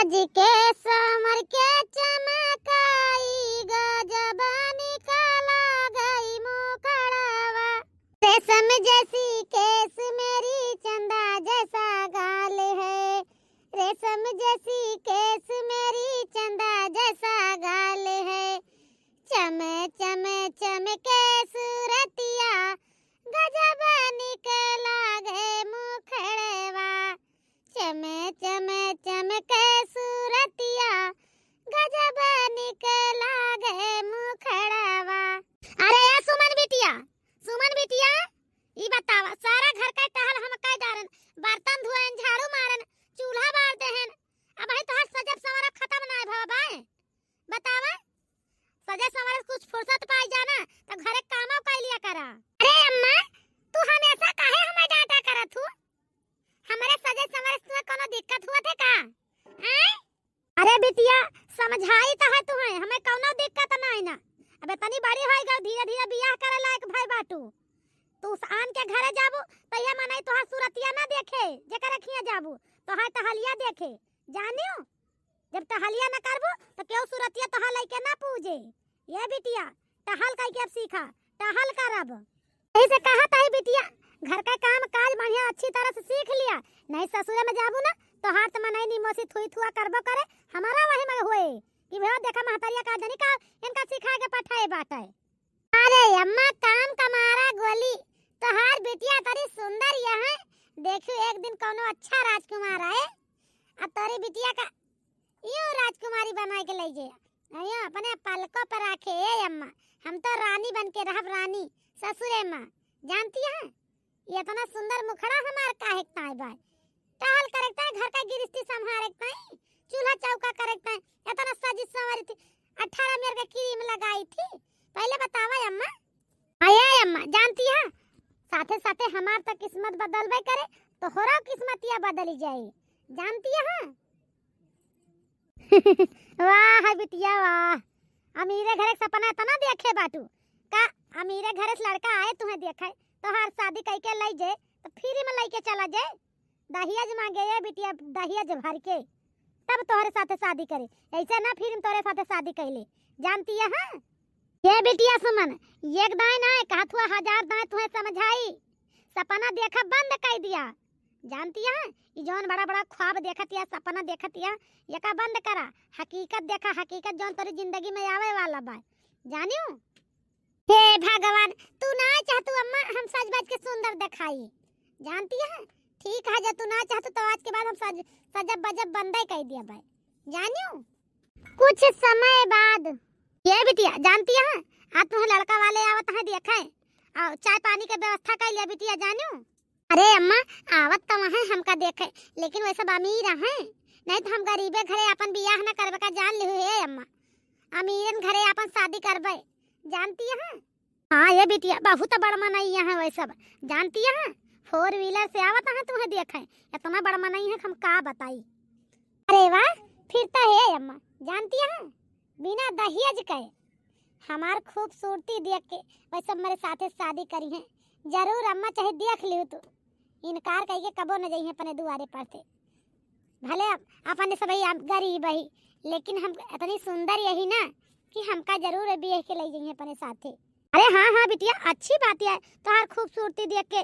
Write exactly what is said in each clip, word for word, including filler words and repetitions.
सज के समर के चमकाई, गजब निकला गई मुखड़वा। रेशम जैसी केस मेरी, चंदा जैसा गाल है। रेशम जैसी केस मेरी, चंदा जैसा गाल है। चम चम चमके सूरतिया, गजब निकला गए मुखड़वा। चम चम चमके सूरतिया, गजब निकला गए मुखड़वा। अरे या सुमन बिटिया, सुमन बिटिया, ई बतावा, सारा घर का टहल हम कई डारन, बर्तन धोएन, झाड़ू मारन, चूल्हा बार देहन, अबहीं तोहार सजब संवरब खतम नाय भवा बाय। बतावा, सजे संवरे से कुछ फुर्सत पाई जाना, तो घरे कामो कई लिया करा। अरे अम्मा, तू हमेशा काहे हमें डांटा करत हू? हमरे सजे संवरे से तुम्हें कोनो दिक्कत हुआ थे का? हैं? अरे बिटिया, समझाई तो है तुम्हें, हमें कौनो दिक्कत नहीं ना। अब इतनी बड़ी होई गई, धीरे धीरे बियाह करे लायक भई बाटू। तू आन के घरे जाबू, तो ये मनई तोहार सूरतिया ना देखे, जेकर अखियां जाबू, तोहार टहलिया देखे। जानियो, जब टहलिया ना करबू, तो केहू सूरतिया तोहार लइके ना पूजे। ये बिटिया, टहल कई के अब सीखा, टहल करब। यही से कहत हई बिटिया, घर का काम काज बढ़िया अच्छी तरह से सीख लिया, नहीं ससुरे में जाबू ना, तोहार तो मनई निमोसी थुई थुआ करबो करे, हमारा वही में होए कि भैया देखा महतरिया का जनी का इनका सिखाए के पठाए बाटे। अरे अम्मा, काम कमारा गोली, तोहार बिटिया तरी सुंदर यहाँ, देखियो एक दिन कौनो अच्छा राजकुमार आए, आ तोरी बिटिया का यूं राजकुमारी बनाए के लई जे, यूं अपने पलकों पर रखे। ए अम्मा, हम तो रानी बन के रहब, रानी ससुरे माँ, जानती है? ये इतना सुंदर मुखड़ा हमार काहे के ताई बाय? टहल करे के ताई, घर का गिरस्ती संभारे के ताई, चूल्हा चौका करे के ताई, इतना सजी संवरी थी, अठारह मेर के क्रीम लगाई थी। पहले बतावा अम्मा। हाँ ये अम्मा, जानती है, साथे साथे हमार तो किस्मत बदलबे करे, तोहरो किस्मतिया बदली जाई, जानती है। वाह बिटिया वाह, अमीरे घरे के सपना इतना देखे बाटू का? अमीरे घरे से लड़का आए तुम्हें देखे, तोहार शादी कई के लई जे, तो फ्री में लई के चला जे। दहेज मांगे ये बिटिया, दहेज भर के, तब तोहरे साथे शादी करे, ऐसे ना फ्री में तोहरे साथे शादी कैले, जानती है? हाँ? ये बिटिया सुमन, एक दाएं ना कहत हुआ हजार दाएं तुम्हें समझाई, सपना देखा बंद कर दिया, जानती है? ई जौन बड़ा बड़ा ख्वाब देखत या, सपना देखत या, यका बंद करा, हकीकत देखा, हकीकत जौन तोरी जिंदगी में आवे वाला बा, जानियो? हे भगवान, तू ना चाहतू अम्मा हम सज बज के सुंदर दिखाई, जानती है? ठीक है, जब तू ना चाहतू तो आज के बाद हम सज, सजब बजब बंदे कर दिया भाई, जानियो? कुछ समय बाद। ये बिटिया, जानती है, आज तुम्हें लड़का वाले आवत हैं देखे, और चाय पानी के व्यवस्था कर लिया बिटिया, जानियो? अरे अम्मा, आवत तो हैं हमका देखे, लेकिन वैसे अमीर हैं, नहीं तो हम गरीबे घरे अपन बियाह न करबे का, जान लिहू हे अम्मा, अमीरन घरे अपन शादी करबे, जानती है? हाँ ये बिटिया, बहुत बड़ मनई है वैसे, जानती है? Four wheeler से आवत हैं तुम्हें देखे, इतना बड़ मनई है हम का बताई। अरे वाह, फिर तो हे अम्मा, जानती है, बिना दहेज के हमार खूबसूरती देख के वैसे मेरे साथे शादी करी हैं जरूर अम्मा, चाहे देख लियो तू, इनकार कई के कबो न जाइए अपने दुआरे पर से। भले अब अपने सब ही गरीब ही, लेकिन हम इतनी सुंदर यही ना कि हमका जरूर बियाह के ले जाइए अपने साथे। अरे हाँ हाँ बिटिया, अच्छी बात है, तोहार खूबसूरती देख के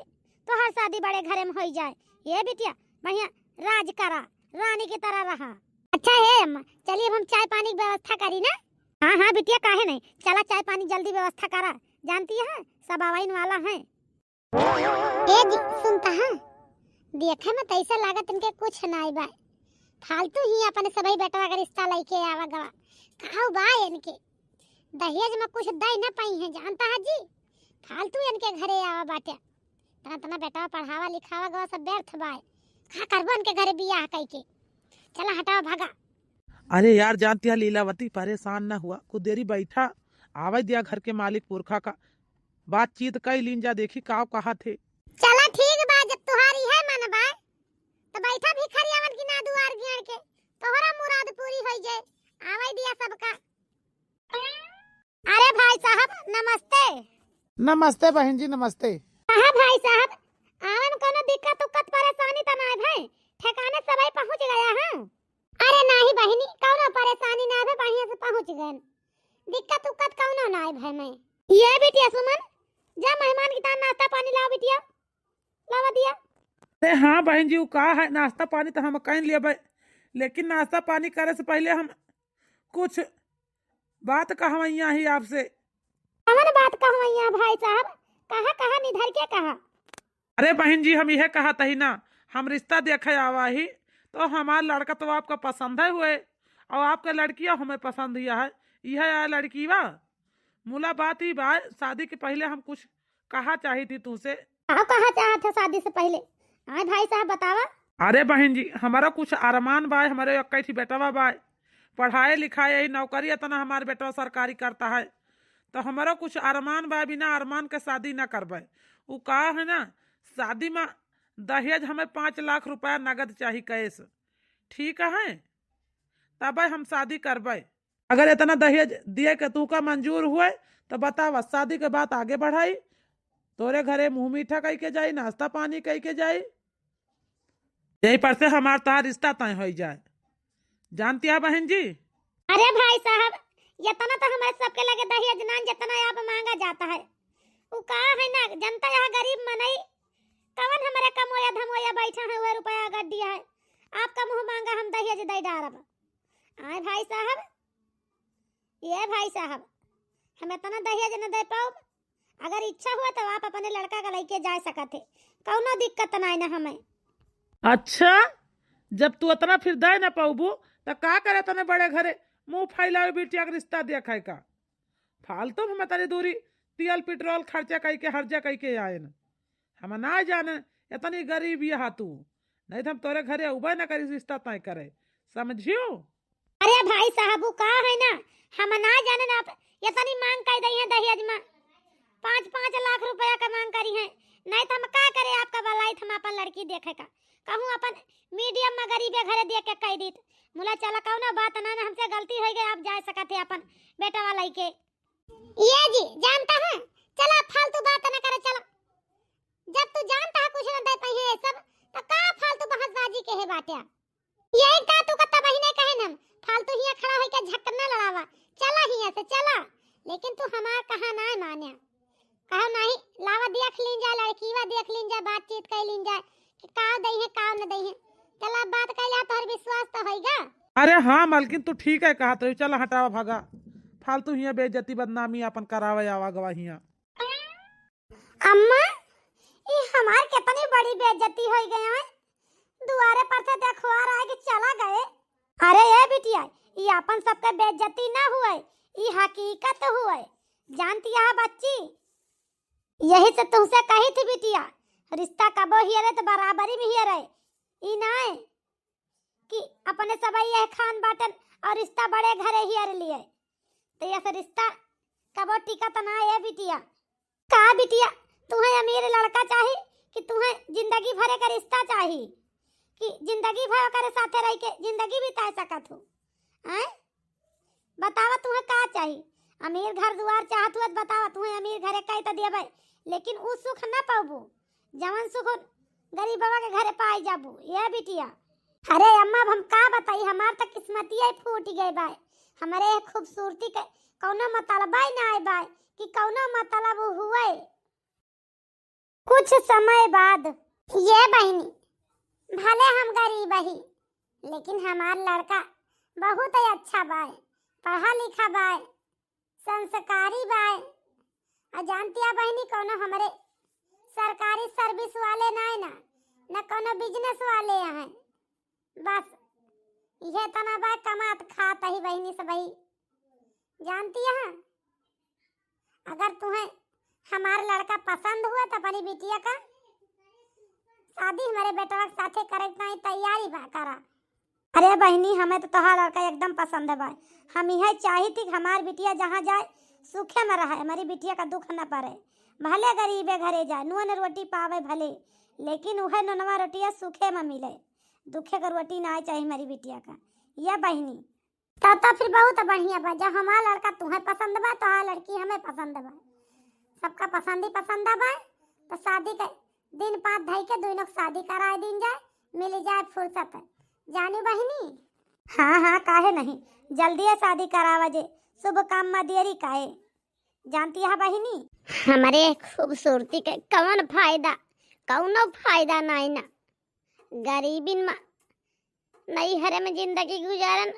तोहार शादी बड़े घरे में होई जाए। ये बिटिया, बढ़िया राज करा, रानी की तरह रहा। अच्छा हे अम्मा, चलिए अब हम चाय पानी की व्यवस्था करी ना। हाँ हाँ बिटिया, काहे नहीं, चला चाय पानी जल्दी व्यवस्था करा, जानती है सब आवाइन वाला है। ए जी, सुनता है, देखे में तो ऐसा लागत इनके कुछ नाई बा, फालतू ही अपने सबही बेटवा का रिश्ता लेके आवा गवा, खाऊ बा इनके, दहेज में कुछ दे न पाई है, जानता है जी, फालतू इनके घरे आवा बाटे। तना तना बेटवा पढ़ावा लिखावा गवा सब व्यर्थ बाय। का करबो इनके घरे बियाह कई के? चला हटावा भागा। अरे यार जानती है लीलावती, परेशान न हुआ, कुछ देरी बैठा, आवे दिया घर के मालिक पुरखा का, बातचीत कई लीन जा, देखी का कहा थे। चला ठीक बा, जब तुहारी है मन बा तो बैठा भिखरियावन की ना दुआर गिण के, तोहरा मुराद पूरी होई जाए, आवे दिया सबका। अरे भाई साहब, नमस्ते। नमस्ते बहन जी, नमस्ते। कहा भाई साहब, आवे में कोनो दिक्कत उक्कत परेशानी त नाय भाई? ठिकाने सबई पहुँच गया है? अरे नहीं बहिनी, कौनो परेशानी ना है, बढ़िया से पहुँच गए। दिक्कत उक्कत कौनो ना है भाई मैं। ये बिटिया सुमन, जा मेहमान की तान नाश्ता पानी लाओ बिटिया, लावा दिया। अरे हाँ बहन जी, वो का है, नाश्ता पानी तो हम कहीं लेबे, लेकिन नाश्ता पानी करे से पहले हम कुछ बात कहवैया ही आपसे। कवन बात कहवैया भाई साहब? कहा, कहा निधर के कहा। अरे बहन जी, हम यह कहत ही ना, हम रिश्ता देखे आवा ही, तो हमार लड़का तो आपका पसंद है हुए, और आपका लड़किया हमें पसंद हिया है, यह है लड़की बा। मुला बात ही बा, शादी के पहले हम कुछ कहा चाही थी तुमसे। का कहा चाहत है शादी से पहले? आए भाई साहब बतावा। अरे बहन जी, हमारा कुछ अरमान बा, हमारे एक ठी बेटवा बा, पढ़ाए लिखाए यही नौकरी इतना हमार बेटवा सरकारी करता है, तो हमारा कुछ अरमान बा, बिना अरमान के शादी ना करबे। उ का है ना, शादी में दहेज हमें पाँच लाख रुपया नगद चाही, कैश, ठीक है, तबे हम शादी करबे। अगर इतना दहेज दिए के तू का मंजूर हुए तो बतावा, शादी के बात आगे बढ़ाई, तोरे घरे मुँह मीठा कई के जाई, नाश्ता पानी कई के जाई, यही पर से हमार तहार रिश्ता तय हो जाए। जानती है बहन जी? अरे भाई साहब, इतना तो हमारे सबके लगे दहेज नान जितना आप मांगा जाता है। उ का है ना, जनता यहाँ गरीब मनई, कवन हमारे कमोया धमोया बैठा है, वह रुपया अगर दिया है, आपका मुँह मांगा हम दहेज दे डारब। आए भाई साहब, ये भाई साहब, हम इतना दहेज न दे पाउब। अगर इच्छा हुआ तो आप अपने लड़का का लेके जा सकत है, कौनो दिक्कत ना है ना हमें। अच्छा, जब तू इतना फिर दे ना पाउबू, तो का करे तने बड़े घरे मुँह फैलावे बिटिया के रिश्ता देखे का? फालतू में तनी दूरी तेल पेट्रोल खर्चा कई के हर्जा कई के आए न। हम ना जाने इतनी गरीब यहाँ तू, नहीं तो हम तोरे घरे उबे ना करी रिश्ता तय करे, समझियो? अरे भाई साहब, उ का है ना, हम ना जाने ना, आप इतनी मांग कर दई है दहेज में, पाँच पाँच लाख रुपया का मांग करी है, नहीं तो हम का करे आपका भलाई, हम अपन लड़की देखे का, कहूँ अपन मीडियम में गरीबे घरे देख के कह दीत, मुला चला कौनो बात ना, ना हमसे गलती हो गई, आप जा सकत है अपन बेटा वाला के। ये जी जानता है, चला फालतू बात ना करे, चला, जब तू जानता है कुछ ना दे पाई है ये सब, तो का फालतू बहसबाजी के है बाटे? यही का तू का तबहिने कहे न, फालतू हियाँ खड़ा होइके झक्कन ना लड़ावा, चला हियाँ से चला। लेकिन तू हमार कहा ना मान्या, कहा नाही, लावा देख लीन जा, लड़कीवा देख लीन जा, बातचीत कर लीन जा कि का दई है का न दई है। चला बात कर लिया, तोहर विश्वास तो होइगा। अरे हाँ मलकिन, तू ठीक है कहत रही, चला हटावा भागा, फालतू हियाँ बेइज्जती बदनामी अपन करावे आवा गवा हियाँ। अम्मा, ई हमार कितनी बड़ी बेइज्जती होई गई है। दुआरे पर से देखवार आए कि चला गए। अरे ए बिटिया, ई अपन सबके बेइज्जती ना हुए, ई हकीकत हुए। जानती है बच्ची, यही से तुमसे कही थी बिटिया, रिश्ता कबो हियरे तो बराबरी में हियरे। ई नाय कि अपने सबई यह खान बाटन और रिश्ता बड़े घरे हियर लिए, तो यह से रिश्ता कबो टिकत ना ए बिटिया। का बिटिया, तुहें अमीर लड़का चाही कि तुहें जिंदगी भरे का रिश्ता चाही कि जिंदगी भर ओकरे साथे रह के जिंदगी बिता सकत हो? आय, बतावा तुहें का चाही? अमीर घर दुआर चाहत हुआ तो बतावा, तुहें अमीर घरे कई तो देबे, लेकिन उ सुख ना पाबू जवन सुख गरीबवा के घरे पाई जाबू। ये बिटिया, अरे अम्मा, अब हम का बताई, हमार तो किस्मतिया ही फूट गए बाय। हमरे खूबसूरती के कौनो मतलबा ही ना आए बाय कि कौनो मतलब हुए। कुछ समय बाद, ये बहिनी, भले हम गरीब ही, लेकिन हमार लड़का बहुत ही अच्छा बाय, पढ़ा लिखा बाय, संस्कारी बाय। और जानती है बहिनी, कौनो हमरे सरकारी सर्विस वाले ना है ना, न कौनो बिजनेस वाले हैं। बस इहे तना बाय, कमात खात ही बहिनी सब ही। जानती है, अगर तुहें हमार लड़का पसंद हुआ तो अपनी बिटिया का शादी हमारे बेटवा के साथे करे के ताई तैयारी बा करा। अरे बहिनी, हमें तो तोहार लड़का एकदम पसंद है भाई। हम यह चाही थी कि हमार बिटिया जहाँ जाए सुखे में रहे, हमारी बिटिया का दुख न पड़े, भले गरीबे घरे जाए, नून रोटी पावे भले, लेकिन उहे नूनवा रोटिया सुखे में मिले, दुखे का रोटी ना चाही हमारी बिटिया का। या बहिनी, तब तो फिर बहुत बढ़िया बा, जब हमार लड़का तुहें पसंद बा, तोहार लड़की हमें पसंद बा, सबका पसंद ही पसंद बा, तो शादी के दिन पात धई के दोनों के शादी कराए दीन जाए, मिल जाए फुर्सत। जानू बहिनी, हाँ हाँ, काहे नहीं, जल्दी है शादी करावा जे, शुभ काम मा देरी काहे। जानती है बहिनी, हमरे खूबसूरती के कौन फायदा, कौनो फायदा नहीं ना। गरीबिन मा नैहरे में जिंदगी गुजारन,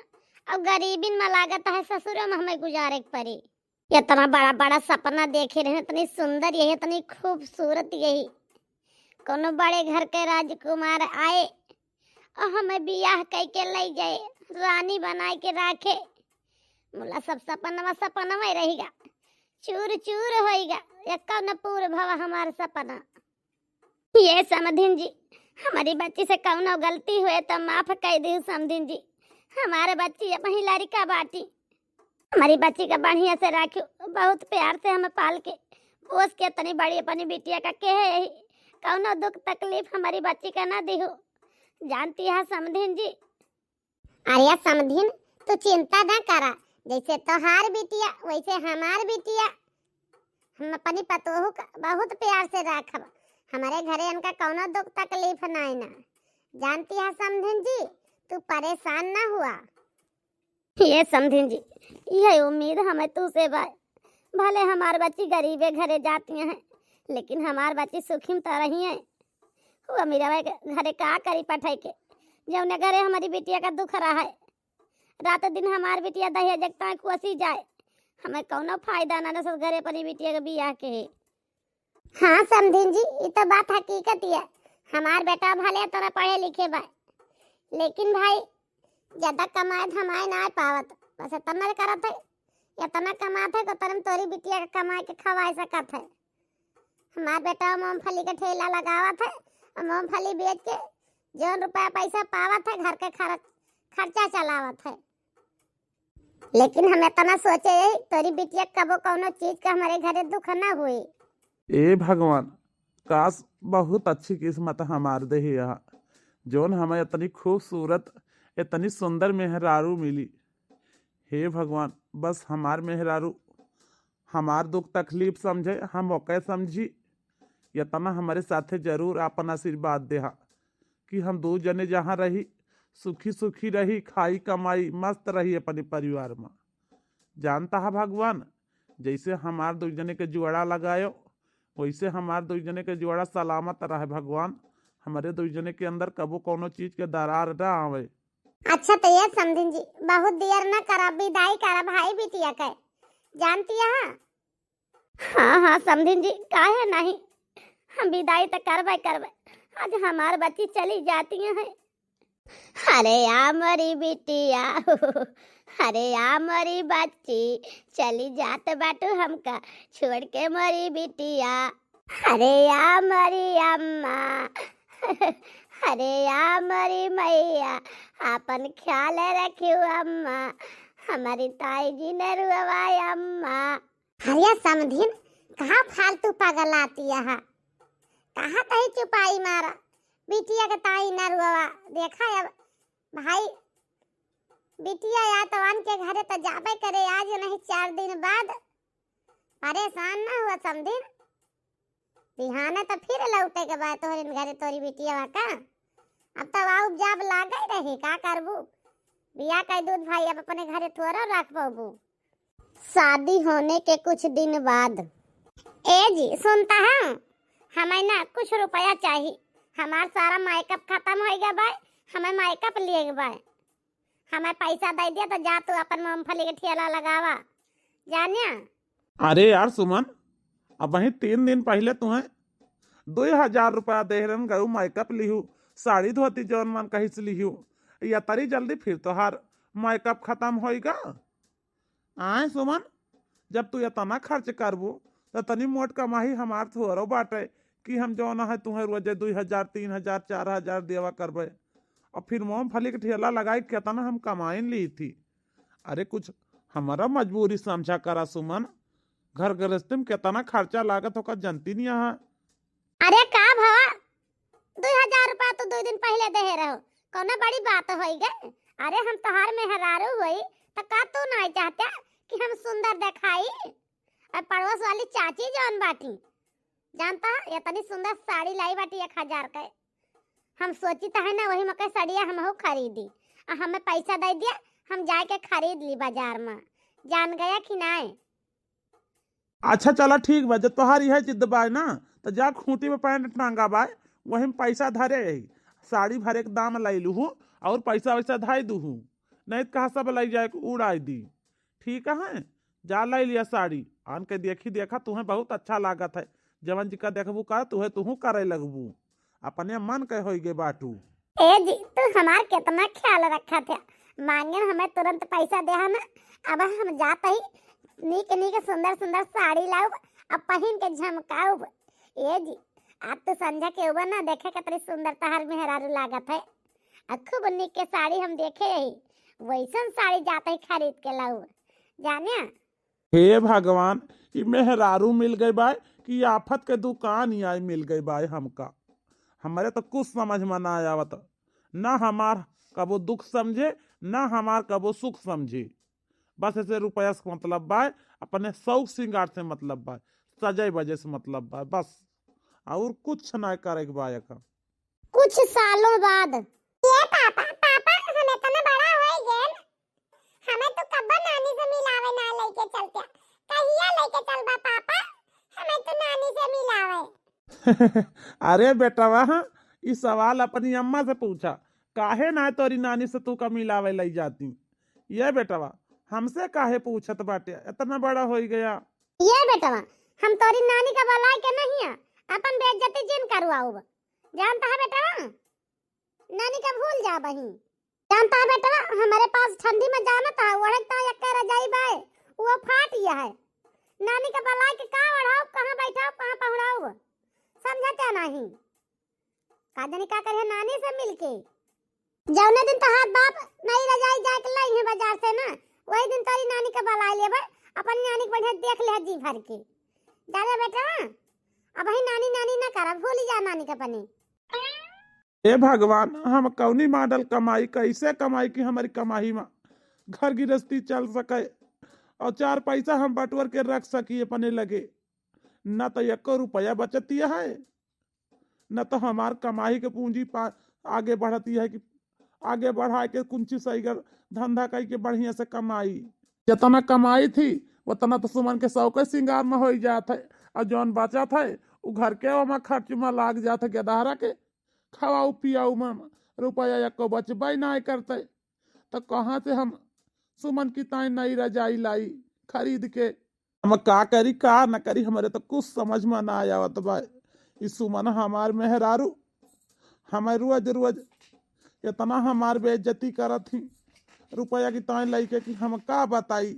और गरीबिन मा लागत है ससुरे में हमें गुजारे के पड़ी। इतना बड़ा बड़ा सपना देखे रहे, इतनी सुंदर यही, इतनी खूबसूरत यही, कोनो बड़े घर के राजकुमार आए और हमें बियाह कई के ले जाए, रानी बनाए के राखे। मुला सब सपनवा सपनवा ही रहेगा, चूर चूर होएगा, एक्का न पूर भवा हमार सपना। ये समधिन जी, हमारी बच्ची से कौनो गलती हुए तो माफ कर दी समधिन जी। हमारे बच्ची अब ही लड़का बाटी, हमारी बच्ची का बढ़िया से राखियो, बहुत प्यार से हमें पाल के पोस के इतनी बड़ी अपनी बिटिया का के है यही, कौनो दुख तकलीफ हमारी बच्ची का ना दिहो। जानती है समधिन जी। अरे समधिन, तू चिंता ना करा, जैसे तोहार बिटिया वैसे हमार बिटिया। हम अपनी पतोहू का बहुत प्यार से राखब। हमारे घरे इनका कौनो दुख तकलीफ नाई ना। जानती है समधिन जी, तू परेशान ना हुआ। ये समधिन जी, यह उम्मीद हमें तू से बा। भले हमार बच्ची गरीबे घरे जाती हैं, लेकिन हमार बच्ची सुखी में तो रही है। वो अमीरवा के घरे का करी पठाई के, जौने घरे हमारी बिटिया का दुख रहा है। रात दिन हमार बिटिया दहेज के ताई कोसी जाए, हमें कौनो फायदा ना रसोस घरे अपनी बिटिया के बियाह के है। हाँ समधिन जी, ई तो बात हकीकत है। हमार बेटा भले इतना पढ़े लिखे बा, लेकिन भाई ज्यादा कमाए धमाए ना पावत, बस इतना करत है, इतना कमात है कि उतने में तोरी बिटिया के कमाए के खवाए सकत है। हमार बेटा मूंगफली के ठेला लगावत है और मूंगफली बेच के जौन रुपया पैसा पावत है घर के खर्च, खर्चा चलावत है। लेकिन हम इतना सोचे यही, तोरी बिटिया कबो कौनो चीज का हमारे घरे दुख ना हुई। ए भगवान, काश बहुत अच्छी किस्मत हमार देहे यहाँ, जौन हमें इतनी खूबसूरत, इतनी सुंदर मेहरारू मिली। हे भगवान, बस हमार मेहरारू हमार दुख तकलीफ समझे, हम ओके समझी। इतना हमारे साथे जरूर आपन आशीर्वाद देहा कि हम दो जने जहाँ रही, सुखी सुखी रही, खाई कमाई, मस्त रही अपने परिवार में। जानता है भगवान, जैसे हमार दो जने के जुआड़ा लगायो, वैसे हमार दो जने के जुआड़ा सलामत रहे भगवान। हमारे दो जने के अंदर कबो कौनो चीज के दरार ना आवे। अच्छा तो ये समधिन जी, बहुत देर ना करा, विदाई करा भाई बिटिया के। जानती है? हाँ हाँ समधिन जी, काहे नहीं, हम विदाई तो करबे करबे। आज हमार बच्ची चली जाती है। अरे या मोरी बिटिया, अरे या मोरी बच्ची, चली जात बाटू हमका छोड़ के मोरी बिटिया। अरे या मोरी अम्मा, अरे या मोरी मैया, आपन ख्याल रखियो अम्मा, हमारी ताई जी ने रुआवा अम्मा। अरे समधिन, कहाँ फालतू पगलाती है, कहाँ कहीं चुपाई मारा, बिटिया के ताई ना रुआवा। देखा अब भाई, बिटिया या तो आन के घरे तो जाबे करे आज नहीं चार दिन बाद। परेशान ना हुआ समधिन, बिहाने तो फिर लौटे के बाद तोहरे घरे तोरी बिटिया का। अब तो आउब जाब लागे रही, का करबू? बिया कई दूध भाई, अब अपने घरे थोड़ा रख पाबू। शादी होने के कुछ दिन बाद। ए जी, सुनता है, हमें ना कुछ रुपया चाहिए, हमार सारा मेकअप खत्म हो गया बा, हमें मेकअप लिए के बा, हमें पैसा दे दिया तो जा तू अपन मूंगफली के ठेला लगावा, जानिया। अरे यार सुमन, अब वही तीन दिन पहले तुम्हें दो हजार रुपया दे रहन, गऊ मेकअप लिहू, साड़ी धोती जौन मन कहिस लिहू, या तरी जल्दी फिर तोहार मेकअप खत्म होइगा। आए सुमन, जब तू इतना खर्च करबू, तो तनी मोट कमाई हमार थोड़ो बाटे कि हम जौन है तुम्हें रोजे दो हजार, तीन हजार, चार हजार देवा करबे। और फिर मूंगफली के ठेला लगाई, कितना हम कमाइन ली थी। अरे कुछ हमारा मजबूरी समझा करा सुमन, घर गृहस्थी में कितना खर्चा लागत होकर जनती नहीं है। अरे का भवा, दो हजार रुपया तो दो दिन पहले देहे रहो, कौनो बड़ी बात होई गए? अरे हम तोहार मेहरारू होई तो का तू नहीं चाहता कि हम सुंदर दिखाई? और पड़ोस वाली चाची जौन बाटी, जानता है, इतनी सुंदर साड़ी लाई बाटी एक हजार के। हम सोची तो है ना, वही मकई साड़िया हमहू खरीदी। आ हमें पैसा दे दिया, हम जाके खरीद ली बाजार में, जान गया कि नाय? अच्छा चला ठीक बा, जब तोहार इहे जिद बाय ना, त जा खूंटी में पैंट टांगा बाय, वही में पैसा धरे रही, साड़ी भरे के दाम लाई लूहू और पैसा वैसा धाई दूहू, नहीं त कहा सब लाई जाए के उड़ाई दी। ठीक है, जा लाई लिया साड़ी, आन के देखी देखा, तुहें बहुत अच्छा लागत है, जवन जिका देखबू का तुहे तुहू करे लगबू, अपने मन के होई गे बाटू। ए जी, तू हमार केतना ख्याल रखत है, मांगे हमें तुरंत पैसा देहा ना, अब हम जात ही नीक नीक सुंदर सुंदर साड़ी लाउब, अब पहिन के झमकाउब। ए जी, आज तू संझा के उबा ना देखे कतरी सुंदर तहार मेहरारू लागत है, आ खूब नीक के साड़ी हम देखे ही, वैसन साड़ी जात ही खरीद के लाउब, जाने। हे भगवान, ई मेहरारू मिल गई बाय कि आफत के दुकान ही आई मिल गई बाय हमका। हमरे तो कुछ समझ में ना आवत, ना हमार कबो दुख समझे, ना हमार कबो सुख समझे। बस ऐसे रुपया से मतलब बाय, अपने शौक श्रृंगार से मतलब बाय, सजे बजे से मतलब बाय, बस और कुछ ना करे के बाय का। कुछ सालों बाद। ये पापा, पापा, हम इतना बड़ा हो गए, हमें तो कब्बो नानी से मिलावे ना लेके चलते, कहिया लेके चलबा पापा, हमें तो नानी से मिलावे। अरे बेटवा, हाँ, ई सवाल अपनी अम्मा से पूछा, काहे ना तोरी नानी से तू का मिलावे लई जाती? ये बेटवा, हमसे काहे पूछत बाटे, इतना बड़ा होई गया। ये बेटवा, हम तोरी नानी का बलाय के नहीं है, अपन बेइज्जती जिन करवाउब। जानता है बेटवा, नानी का भूल जा बही। जानता है बेटवा, हमारे पास ठंडी में जानत है, ओढ़े तो एक रजाई बाय, वो फाट गया है। नानी का बलाय के का ओढ़ाउब, कहाँ बैठाउब, कहाँ पहुँड़ाउब, समझा क्या नहीं? का जानी का करे नानी से मिलके। जौने दिन तोहार बाप नई रजाई जाके लाई है बाजार से ना, वही दिन तोरी नानी के बलाय लेबे, अपन नानी के बढ़िया देख ले जी भर के। जाने बेटवा, अब ही नानी नानी ना करब, भूली जा नानी के अपने। ए भगवान, हम कौनी मॉडल कमाई, कैसे कमाई कि हमारी कमाई में घर गृहस्थी चल सके और चार पैसा हम बटोर के रख सकी अपने लगे। न तो एको रुपया बचती है, न तो हमार कमाई के पूंजी पा-, आगे बढ़ती है कि आगे बढ़ाए के कुंची सही कर धंधा कई के बढ़िया से कमाई। जितना कमाई थी, उतना तो सुमन के शौक श्रृंगार में होई जात है, और जौन बचत है, उ घर के ओमा खर्च में लाग जात है, गेदहरा के खवाऊ पियाऊ में रुपया एको बचबे नाय करते। तो कहाँ से हम सुमन की ताई नई रजाई लाई खरीद के? हम का करी, का न करी, हमरे तो कुछ समझ में ना आवत बा। ई सुमन हमार मेहरारू, हमें रोज रोज इतना हमार बेइज्जती करत ही रुपया की ताई लइके कि हम का बताई।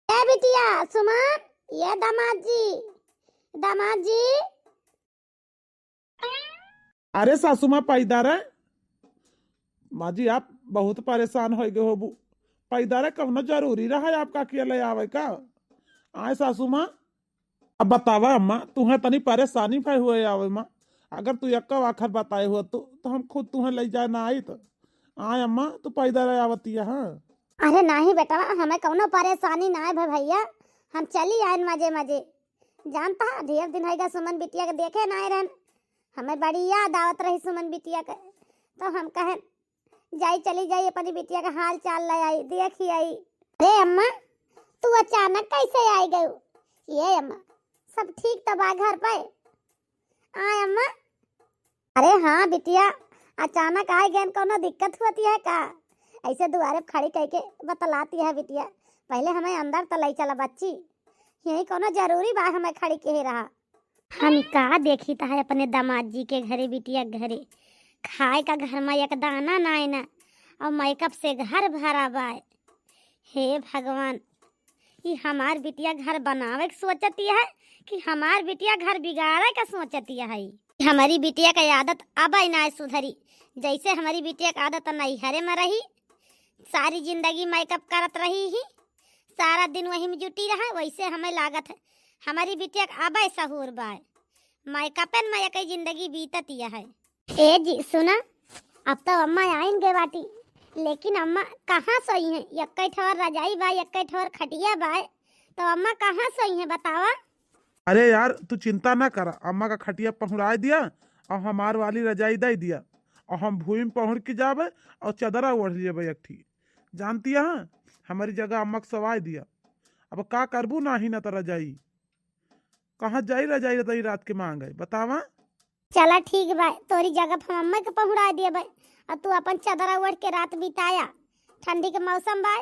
ए बिटिया सुमन, ये दामाद जी, दामाद जी। अरे सासू माँ, पैदा रे। माँ जी, आप बहुत परेशान हो गए होबू। पैदा रे, कौनो जरूरी रहा आपका अकेले आवे का? आए सासू माँ, अब बतावा अम्मा, तुहें तनी परेशानी भय हुए आवे माँ। अगर तू एक आखर बताए हो तो, तो हम खुद तुहें ले जाए ना आई तो। आए अम्मा, तू पैदा रे आवती है, हाँ। अरे नाही बेटवा, हमें कौनो परेशानी ना है भे भैया, हम चली आयन मजे मजे। जानता है, ढेर दिन होइगा सुमन बिटिया के देखे ना रहन, हमें बड़ी याद आवत रही सुमन बिटिया के, तो हम कहे जाई, चली जाई, अपनी बिटिया का हाल चाल ले आई, देखी आई। अरे अम्मा, तू अचानक कैसे आई गयू? ये अम्मा, सब ठीक तो बा घर पे? आए अम्मा। अरे हाँ बिटिया, अचानक आए गए, कौनो दिक्कत होती है का? ऐसे दुआरे पे खड़ी कह के बतलाती है बिटिया, पहले हमें अंदर तो ले चला बच्ची, यही कौनो जरूरी बा हमें खड़ी के ही रहा। हम का देखी त है अपने दामाद जी के घरे, बिटिया के घरे, खाए का घर में एक दाना नाय ना, और मेकअप से घर भरा बाय। हे भगवान, ई हमार बिटिया घर बनावे के सोचती है कि हमार बिटिया घर बिगाड़े का सोचती है? हमारी बिटिया का आदत अब ही ना सुधरी, जैसे हमारी बिटिया का आदत नैहरे में रही, सारी जिंदगी मेकअप करत रही ही, सारा दिन वही में जुटी रहा, वैसे हमें लागत है हमारी बिटिया का अब सहूर बाय, मेकअपन में एक जिंदगी बीतत यह है। ए जी सुना, अब तो अम्मा आइन गए बाटी, लेकिन अम्मा कहाँ सोई हैं? यक्के ठोर रजाई बा, यक्के ठोर खटिया बा, तो अम्मा कहाँ सोई हैं बतावा? अरे यार, तू चिंता ना करा, अम्मा का खटिया पहुँड़ाए दिया और हमार वाली रजाई दे दिया, और हम भूमि पहुँच के जाबे और चदरा ओढ़ लेबे एक ठी। जानती है, हमारी जगह अम्मा के सवाई दिया। अब का करबू, नाही ना तो रजाई। कहाँ जाई रजाई, रजाई रात के मांगे, बतावा? चला ठीक बा, तोरी जगह हम अम्मा के पहुँचा देबे और तू अपन चदरा ओढ़ के रात बिताया। ठंडी के मौसम बा,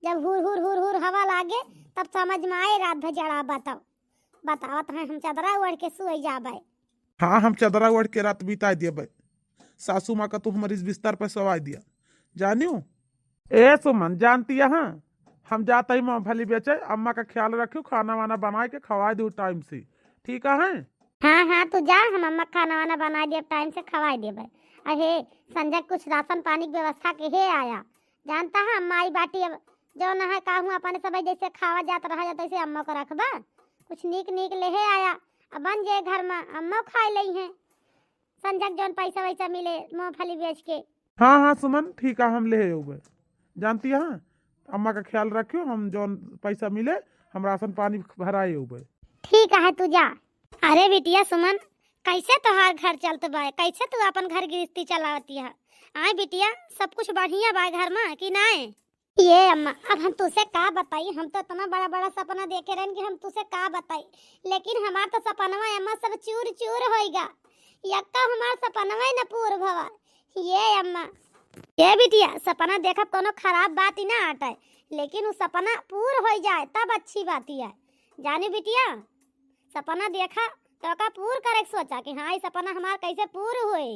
जब हुर हुर हुर हुर हवा लागे, तब समझ में आए रात भर जड़ा बताओ। बतावत हैं हम चदरा ओढ़ के सोई जाबे। हाँ, हम चदरा ओढ़ के रात बिता देबे। सासू माँ का तू हमारे इस बिस्तर पर सवाई दिया, जानियो। ए सुमन, जानती है, हम जाते ही मूंगफली बेचे, अम्मा का ख्याल रखियो, खाना वाना बनाए के खवाए दो टाइम से, ठीक है? हाँ हाँ, तू जा, हम अम्मा खाना वाना बनाए देब, टाइम से खवाए देबे। अहे संजय, कुछ राशन पानी के व्यवस्था के हे आया, जानता है अम्मा आई बाटी, अब जो न है का हूँ अपने सब जैसे खावा जात रहा जात, तैसे अम्मा को रखबा, कुछ नीक नीक ले हे आया, अब बन जे घर में अम्मा खाए लई हैं। संजय जौन पैसा वैसा मिले मूंगफली बेच के। हाँ हाँ सुमन, ठीक है, हम ले अउबे। जानती है, अम्मा का ख्याल रखियो, हम जौन पैसा मिले, हम राशन पानी भराए अउबे। ठीक है, तू जा। अरे बिटिया सुमन, कैसे तोहार घर चलत बा, कैसे तू अपन घर गृहस्थी चलावती है? आए बिटिया, सब कुछ बढ़िया बा घर में कि नाय? ये अम्मा, अब हम तुसे का बताई, हम तो इतना बड़ा बड़ा सपना देखे रहन कि हम तुसे का बताई, लेकिन हमार तो सपनवा अम्मा सब चूर चूर होइगा, यक्का हमार सपनवा न पूर भवा। ये अम्मा, ये बिटिया, सपना देखब कोनो खराब बात ही ना आटे, लेकिन उ सपना पूर हो जाए तब अच्छी बात ही है। जानी बिटिया, सपना देखा तो का पूर करे के सोचा कि हाँ, ये सपना हमार कैसे पूर होए।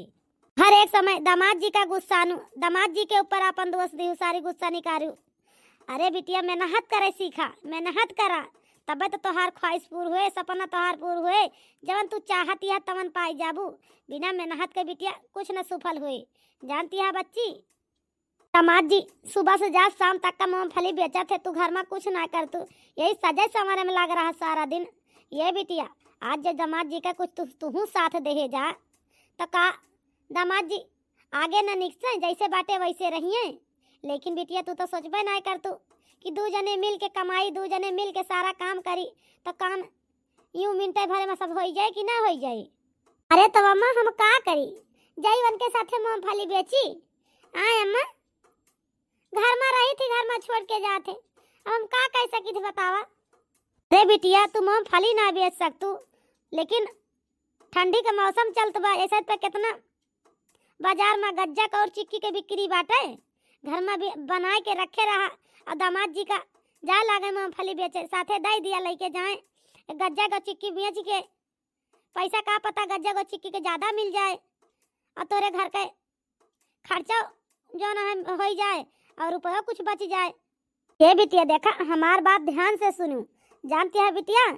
हर एक समय दामाद जी का गुस्सा नु, दामाद जी के ऊपर अपन दोष दिहु, सारी गुस्सा निकारू। अरे बिटिया, मेहनत करे सीखा, मेहनत करा, तबे तो तोहार ख्वाहिश पूर होए, सपना तोहार पूर होए। जवन तू चाहत यह तवन पाई जाबू। बिना मेहनत के बिटिया कुछ न सफल होए। जानती है बच्ची, दामाद जी सुबह से जा शाम तक का मूंगफली बेचत है, तू घर में कुछ ना कर, तू यही सजे संवरे में लग रहा सारा दिन। ये बिटिया, आज जो दामाद जी का कुछ तू तुहू साथ देहे जा, तो का दामाद जी आगे न निकसे, जैसे बाटे वैसे रहिए। लेकिन बिटिया, तू तो सोचबे ना कर तू कि दू जने मिल के कमाई, दू जने मिल के सारा काम करी, तो काम यूं मिनटे भरे में सब होई जाए कि ना होई जाए। अरे तो अम्मा, हम का करी, जाई उनके साथे मूंगफली बेची? आए अम्मा, घर में रही थी, घर में छोड़ के जात है, अब हम का कह सकी थी बतावा? अरे बिटिया, तू मूंगफली ना बेच सकतू, लेकिन ठंडी के मौसम चलत बा, ऐसे पे कितना बाजार में गज्जा के और चिक्की के बिक्री बाटे। घर में भी बनाए के रखे रहा, और दामाद जी का जाए लागे मूंगफली बेचे, साथे दे दिया लेके जाए, गज्जा के चिक्की बेच के पैसा का पता गज्जा के चिक्की के ज्यादा मिल जाए, और तोरे घर के खर्चा जो ना है होई जाए और रुपया कुछ बच जाए। ये बिटिया देखा, हमार बात ध्यान से सुनू। जानती है बिटिया,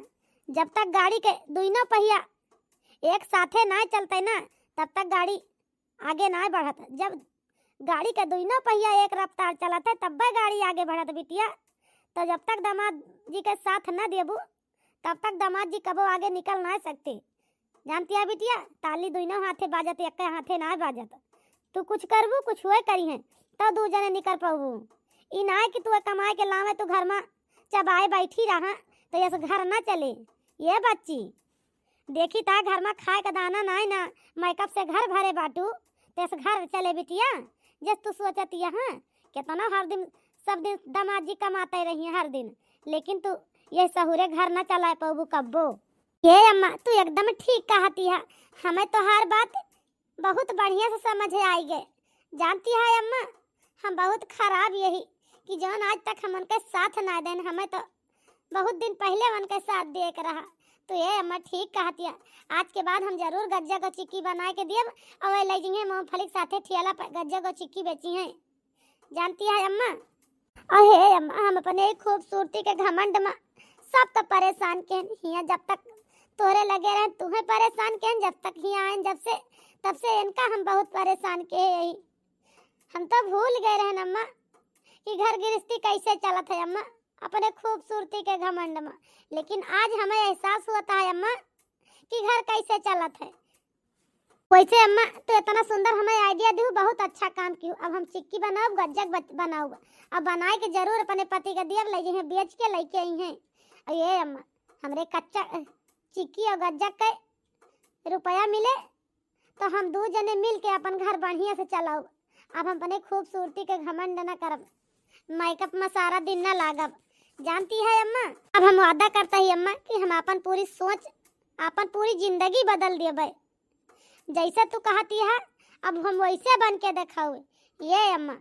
जब तक गाड़ी के दुइनो पहिया एक साथे ना चलते ना, तब तक गाड़ी आगे ना बढ़त। जब गाड़ी के दुइनो पहिया एक रफ्तार चलत है, तब्बे गाड़ी आगे बढ़त बिटिया। तो जब तक दामाद जी के साथ न देबू, तब तक दामाद जी कबो आगे निकल ना सकते। जानती है बिटिया, ताली दुइनो हाथे बाजत, एक हाथे ना बाजत। तू कुछ करबू, कुछ हुए करी है, तो दू जने निकल पबू। ई ना है कि तू कमाए के लावे, तू घर में चबाए बैठी रहा, तो यस घर ना चले। ये बच्ची, देखी ता घर में खाए का दाना नाय ना, मेकअप से घर भरे बाटू, तेस घर चले बिटिया। जस तू सोचत यहाँ, केतना हर दिन, सब दिन दामाद जी कमाते रही हैं हर दिन, लेकिन तू ये सहुरे घर ना चलाए पबू कब्बो। ये अम्मा, तू एकदम ठीक कहती है, हमें तोहार बात बहुत बढ़िया से समझ आई गए। जानती है अम्मा, हम बहुत खराब यही कि जौन आज तक हम उनके साथ ना देन, हमें तो बहुत दिन पहले उनके साथ दे के रहा। तो ये अम्मा ठीक कहती है, आज के बाद हम जरूर गज्जा को चिक्की बना के दियब, और वह ले जाइए मूंगफली के साथे ठेला पर गज्जा को चिक्की बेची हैं। जानती है अम्मा, अहे अम्मा, हम अपने ही खूबसूरती के घमंड में सब तो परेशान के हिया, जब तक तोरे लगे रहे तुहे परेशान के, जब तक हिया आए जब से, तब से इनका हम बहुत परेशान के यही। हम तो भूल गए रहन अम्मा कि घर गृहस्थी कैसे चलत है अम्मा, अपने खूबसूरती के घमंड में। लेकिन आज हमें एहसास होता है अम्मा कि घर कैसे चलत है। वैसे अम्मा, तू इतना सुंदर हमें आइडिया दिहू, बहुत अच्छा काम किहू। अब हम चिक्की बनाउब, गज्जक बच-, बनाउब। अब बनाए के जरूर अपने पति के दियब, ले जइहें बेच के लेके आई हैं। और ये अम्मा, हमरे कच्चा, अ, चिक्की और गज्जक के रुपया मिले, तो हम दू जने मिल के अपन घर बढ़िया से चलाउब। अब हम अपने खूबसूरती के घमंड न करब, मेकअप में सारा दिन न लागब। जानती है अम्मा, अब हम वादा करता ही अम्मा कि हम अपन पूरी सोच, अपन पूरी जिंदगी बदल देबे। जैसे तू कहती है, अब हम वैसे बन के देखाउब। ये अम्मा,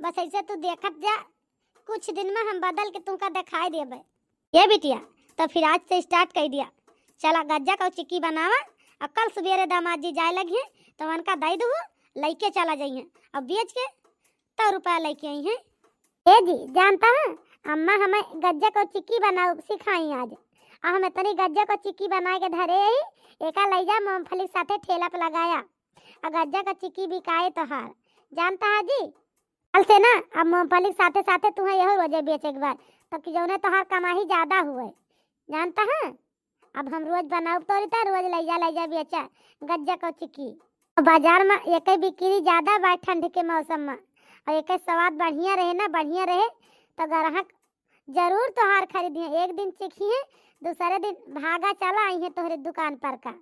बस ऐसे तू देखत जा, कुछ दिन में हम बदल के तुमका देखाई देबे। ये बिटिया, तो फिर आज से स्टार्ट कर दिया। चला गज्जक और चिक्की बनावा, और कल सुबेरे दामाद जी जाए लगिहे तो उनका दे दू, लइके चला जाइहे और बेच के तो रुपया लइके आई हैं। ए जी, जानता है, अम्मा हमें गज्जक और चिक्की बनाओ सिखाई आज। और हम इतनी गज्जक और चिक्की बनाए के धरे ही, एका लइ जा मूंगफली के साथे ठेला पे लगाया, और गज्जक और चिक्की बिकाए तोहार। जानता है जी, कल से ना अब मूंगफली के साथे साथे तुहें यहू रोजे बेचे के बाद, तब कि जौने तोहार कमाही ज्यादा हुए। जानता है, अब हम रोज बनाउब तोरी त रोज लइ जा, लइ जा बेचा गज्जक और चिक्की। और बाजार में एके बिक्री ज्यादा बा ठंड के मौसम में, और एके स्वाद बढ़िया रहे ना, बढ़िया रहे तो ग्राहक जरूर तोहार खरीदिहे। एक दिन चिखिहे, दूसरे दिन भागा चला आइहे तोहरे दुकान पर का।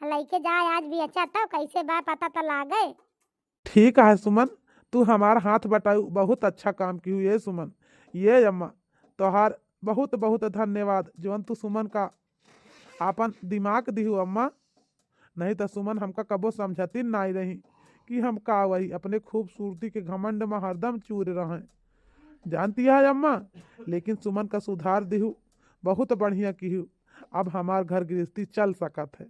लइके जाए आज बेचा, तब कैसे बा पता तो लागे। ठीक है सुमन, तू हमार हाथ बटाऊ, बहुत अच्छा काम किहू ये सुमन। ये अम्मा, तोहार बहुत बहुत धन्यवाद जौन तू सुमन का आपन दिमाग दिहू अम्मा, नहीं तो सुमन हमका कबो समझती नाई रही कि हम का वही अपने खूबसूरती के घमंड में हरदम चूर रहें। जानती है अम्मा, लेकिन सुमन का सुधार दिहू, बहुत बढ़िया किहू। अब हमार घर गृहस्थी चल सकत है।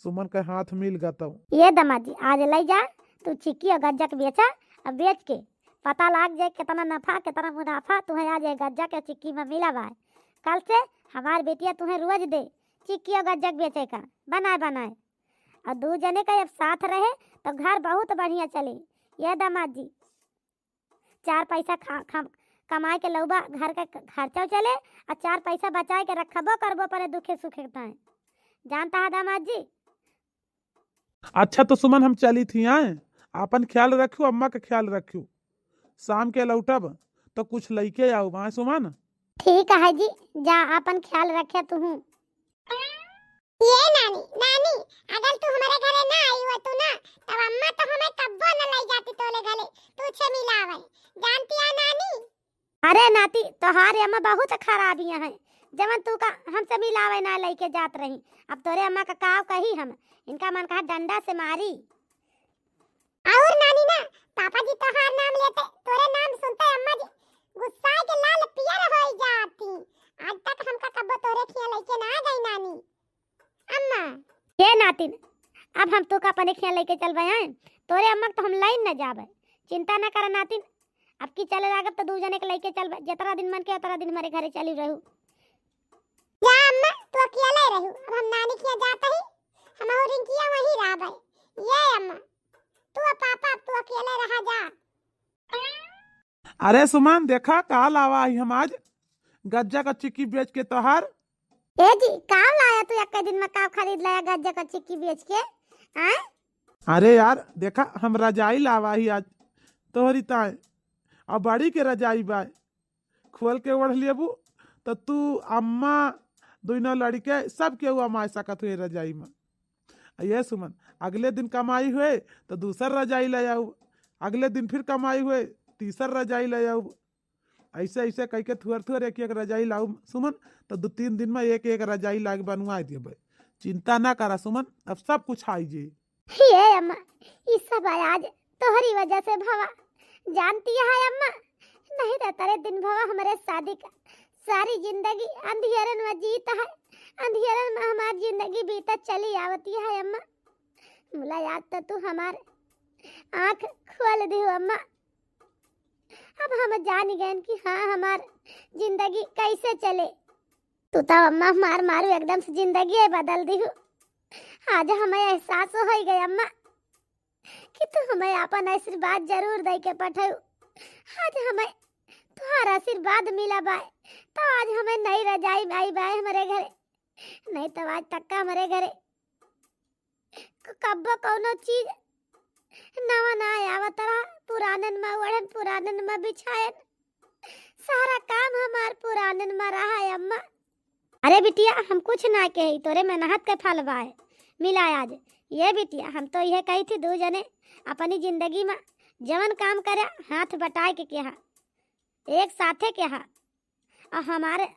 सुमन के हाथ मिल गतौ। ये दमाद जी, आज लइ जा, तू चिक्की और गज्जक बेचा, अब बेच के पता लाग जाए कितना नफा, कितना मुनाफा तुहें आज ये गज्जक और चिक्की में मिला बा। कल से हमार बेटिया तुहें रोज दे चिक्की और गज्जक बेचे का, बनाए बनाए। और दू जने का अब साथ रहे तो घर बहुत बढ़िया चले। ये दमाद जी, चार पैसा खा, खा, कमाए के लउबा, घर का ख-, खर्चा चले, और चार पैसा बचाए के रखबो करबो अपने दुखे सुखे ताए। जानता है दामाद जी। अच्छा तो सुमन, हम चली थी आए, आपन ख्याल रखियो, अम्मा का ख्याल रखियो, शाम के लौटब तो कुछ लइके आउब आए सुमन। ठीक है जी, जा आपन ख्याल रखे तुहू। ये नानी, नानी, अगर तू हमरे घरे ना आई हो तू ना, तब अम्मा तो हमें कब्बो न लई जाती तोले घरे, तू छे मिलावे। जानती है नानी? अरे नाती, तोहार अम्मा बहुत खराबियां हैं, जवन तू का हमसे मिलावे ना लइके जात रही। अब तोरे अम्मा का काव कही हम, इनका मन कहा डंडा से मारी। और नानी ना, पापा जी तोहार नाम लेते, तोरे नाम सुनते अम्मा जी गुस्सा के लाल पियर हो जाती। आज तक हमका कब्बो तोरे खिया लइके ना गई नानी। अम्मा। ये नातिन, अब हम तोका अपने खिया लइके चलबे हैं, तोरे अम्मा के तो हम लाइन न जाबे। चिंता न कर नातिन, अब की चले लागब तो दू जने के लइके चलबे, जितना दिन मन के उतना दिन हमारे घरे चली रहू। जा अम्मा, तू अकेले रहू, अब हम नानी खिया जात ही, हम और रिंकिया वहीं रहबे। ये अम्मा, तू और पापा, अब तू अकेले रहा जा। अरे सुमन, देखा का लावा ही हम आज, गज्जा का चिक्की बेच के तोहार। ए जी, का लाया तू, एक दिन में का खरीद लाया गज्जा का चिक्की बेच के? आय? अरे यार, देखा हम रजाई लावा ही आज तोहरी ताए, अब बड़ी के रजाई बाय, खोल के ओढ़ लेबू तो तू, अम्मा, दोनों लड़के सब केहू अमाए सकत हुए रजाई में। आ ये सुमन, अगले दिन कमाई हुए तो दूसर रजाई ले आऊ, अगले दिन फिर कमाई हुए तीसर रजाई ले आऊ। ऐसे ऐसे कह के थुअर थुअर एक एक रजाई लाऊ सुमन, तो दू तीन दिन में एक एक रजाई लाग बनवाए देबे। चिंता ना करा सुमन, अब सब कुछ आई जे। हे अम्मा, ई सब आज तोहरी वजह से भवा। जानती है अम्मा, नहीं रहता रे दिन भवा हमरे शादी का, सारी जिंदगी अंधियरन में जीत है, अंधियरन में हमार जिंदगी बीतत चली आवती है अम्मा। मुला आज तो तू हमार आँख खोल दिहू अम्मा। अब हम जान गए कि हाँ, हमार जिंदगी कैसे चले। तू तो अम्मा हमार मारू एकदम से जिंदगी बदल दिहू। आज हमें एहसास हो गए अम्मा कि तू हमें आपन आशीर्वाद जरूर दे के पठाऊ। आज हमें तुम्हारा आशीर्वाद मिला बाय, तो आज हमें नई रजाई आई बाय हमारे घरे, नहीं तो आज तक का हमारे घरे क-, कब्बो कौनो चीज नवा ना आवत रहा, पुरानन में ओढ़न, पुरानन में बिछायन, सारा काम हमार पुरानन में रहा है अम्मा। अरे बिटिया, हम कुछ ना कही, तोरे मेहनत के फल बाय, मिला आज। ये बिटिया, हम तो यह कही थी, दू जने अपनी जिंदगी मा जवन काम करे, हाथ बटाए के किहा, एक साथे किहा। और हमारे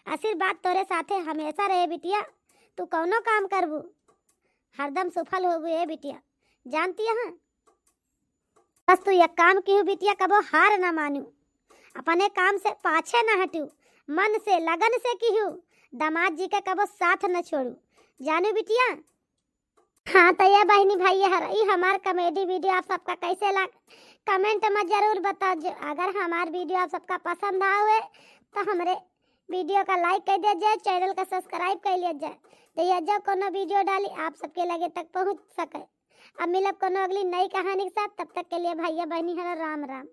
आशीर्वाद तोरे साथे हमेशा रहे बिटिया। तू कौनो काम करबू, हरदम सफल होबू ए बिटिया, जानती है। बस तू एक काम किहू बिटिया, कबो हार ना मानू, अपने काम से पाछे ना हटू, मन से लगन से किहू, दामाद जी के कबो साथ न छोड़ू, जानू बिटिया। हाँ, तो ये बहिनी भाई, ये हर, ई हमार comedy video आप सबका कैसे लाग, comment में जरूर बताओ। जो अगर हमार video आप सबका पसंद आवे, तो हमरे video का like कर दिया जाए, channel का subscribe कर लिया जाए, तो ये जो कोनो video डाली, आप सबके लगे तक पहुँच सके। अब मिलब कोनो अगली नई कहानी के साथ, तब तक के लिए भैया बहिनी हरा राम राम।